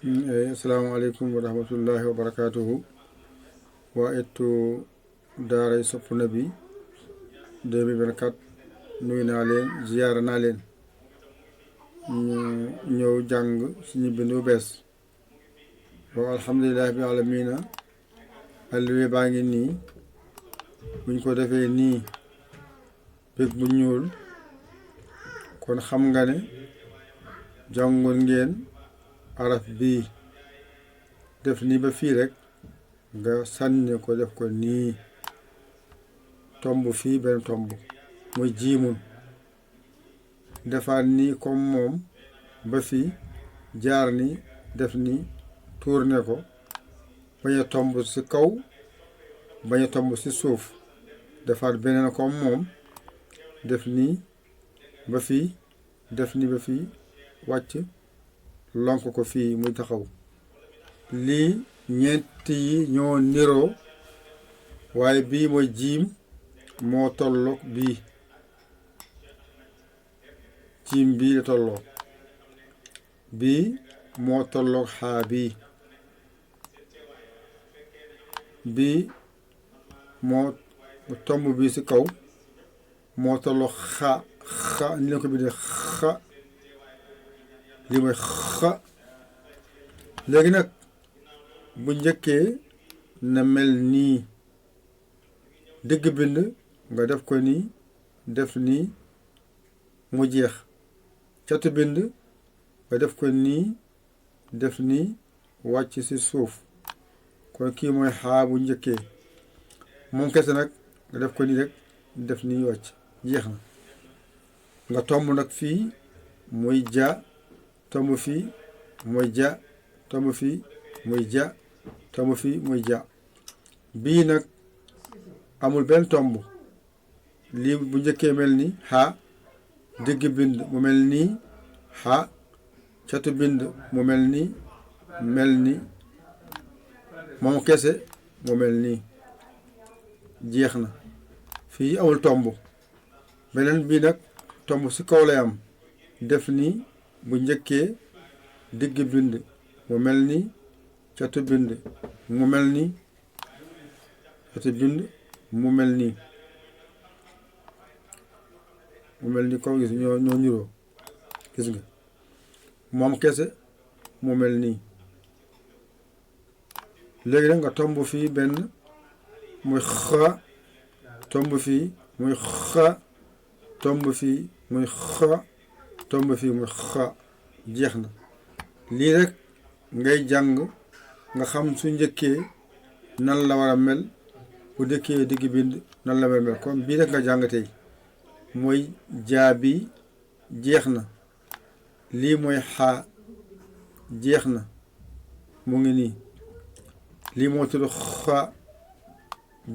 Assalamu alaikum wa rahmatullahi wa barakatuhu. Waa ettu daaray Sopp Nabi 2024 nuyu naa leen ziyaara naa leen ñu ñëw jàng suñu bindu bees waaw alhamdulillahi bi alamina alluwe baa ngi nii buñ ko defee nii bég bu ñuul kon xam nga ne jàngoon ngeen araf bii def nii ba fii rek nga sànni ko def ko nii tomb fii benn tomb muy jiimun defaat nii comme moom ba fii jaar ni def nii tourné ko bañ a tomb ci kaw bañ a tomb ci suuf defaat beneen comme moom def nii ba fii def nii ba fii wàcc lonk ko fii muy taxaw lii ñeenti yi ñoo niroo waaye bii mooy jiim moo tolloog bii jiim bii la tolloo bii moo tolloog xaa bii moo tomb bii ci kaw moo tolloog xa ni leen ko bindee xa lii mooy xa léegi nag bu njëkkee na mel nii digg bind nga def ko nii def nii mu jeex catu bind nga def ko nii def nii wàcc ci suuf kon kii mooy xaa bu njëkkee moom kese nag nga def ko nii rek def nii wàcc jeex na nga tomb nag fii muy ja tomb fii muy ja tomb fii muy ja tomb fii muy ja bii nag amul benn tomb lii bu njëkkee mel ni xa digg bind mu mel nii xa catu bind mu mel ni moom kese mu mel nii jeex na fii amul tomb beneen bii nag tomb ci kaw lay am def nii bu njëkkee digg bind mu mel ni catu bind mu mel ni catu bind mu mel ni kaw gis ñoo niroo gis nga moom kese mu mel nii léegi nag nga tomb fii benn muy xa tomb fii muy xa tomb fii muy xa tomb fii muy xa jeex na lii rek ngay jàng nga xam su njëkkee nan la war a mel bu dëkkee digg bind nan la war a mel comme bii rek nga jàng tey mooy jaabi jeex na lii mooy xaa jeex na mu ngi nii lii moo tudd xa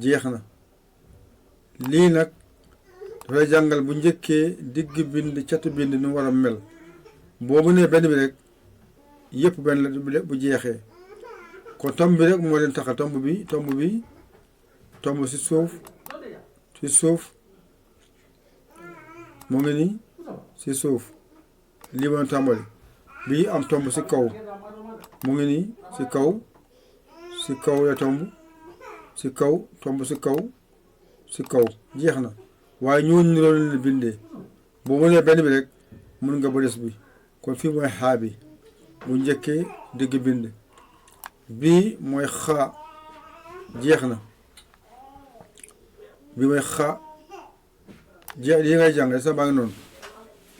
jeex na lii nag dafay jàngal bu njëkkee digg bind catu bind nu war a mel boobu ne benn bi rek yëpp benn la bu jeexee kon tomb bi rek moo leen taxa tomb bi tomb ci suuf mu ngi nii ci suuf lii mooy tàmbali bii am tomb ci kaw mu ngi nii ci kaw la tomb ci kaw tomb ci kaw jeex na waaye ñooñu niroo leen bindee boo mënee benn bi rek mun nga ba des bi kon fii mooy xaa bi bu njëkkee digg bind bii mooy xaa jeex na bii mooy xaa jeex lii ngay jàng sa baa ngi noonu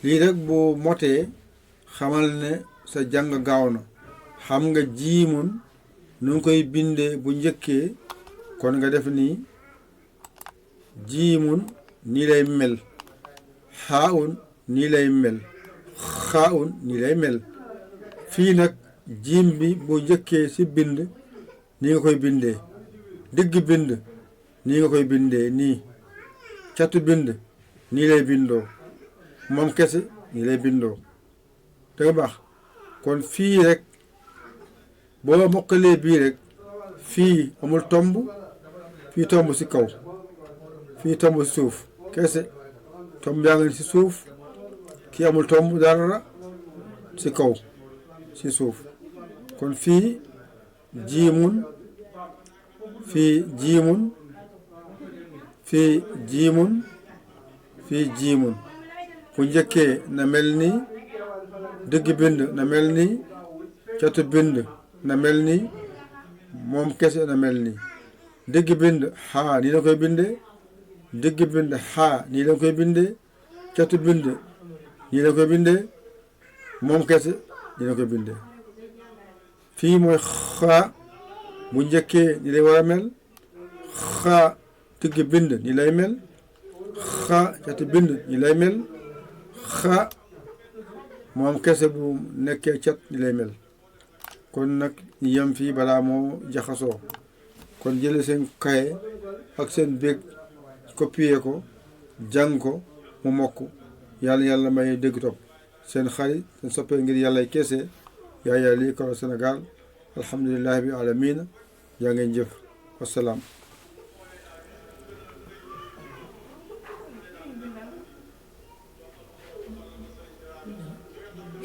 lii rek bu motee xamal ne sa jàng gaaw na xam nga jiimun nu ngi koy bindee bu njëkkee kon nga def nii jiimun nii lay mel xaaun nii lay mel xaaun nii lay mel fii nag jiim bi bu njëkkee ci bind nii nga koy bindee digg bind nii nga koy bindee nii catu bind nii lay bindoo moom kese nii lay bindoo danga baax kon fii rek boo mokkalee bii rek fii amul tomb fii tomb ci kaw fii tomb ci suuf kese tomb yaa ngi ci suuf kii amul tomb dara ci kaw ci suuf kon fii jiimun fii jiimun fii jiimun fii jiimun bu njëkkee na mel ni digg bind na mel ni catu bind na mel ni moom kese na mel ni digg bind xaa nii la koy binde digg bind xaa nii la koy binde catu bind nii la koy binde moom kese nii la koy binde fii mooy xaa bu njëkkee ni lay war a mel xaa digg bind ni lay mel xaa catu bind ni lay mel xaa moom kese bu nekkee cat ni lay mel kon nag ñu yem fii balaa moo jaxasoo kon jële seen kaye ak seen bég copier ko jàng ko mu mokk yàlla may dégg topp seen xarit seen soppee ngir yàllay keese Yaya Li Kawal Sénégal alhamdulillahi bi alamina yaa ngeen jëf wasalaam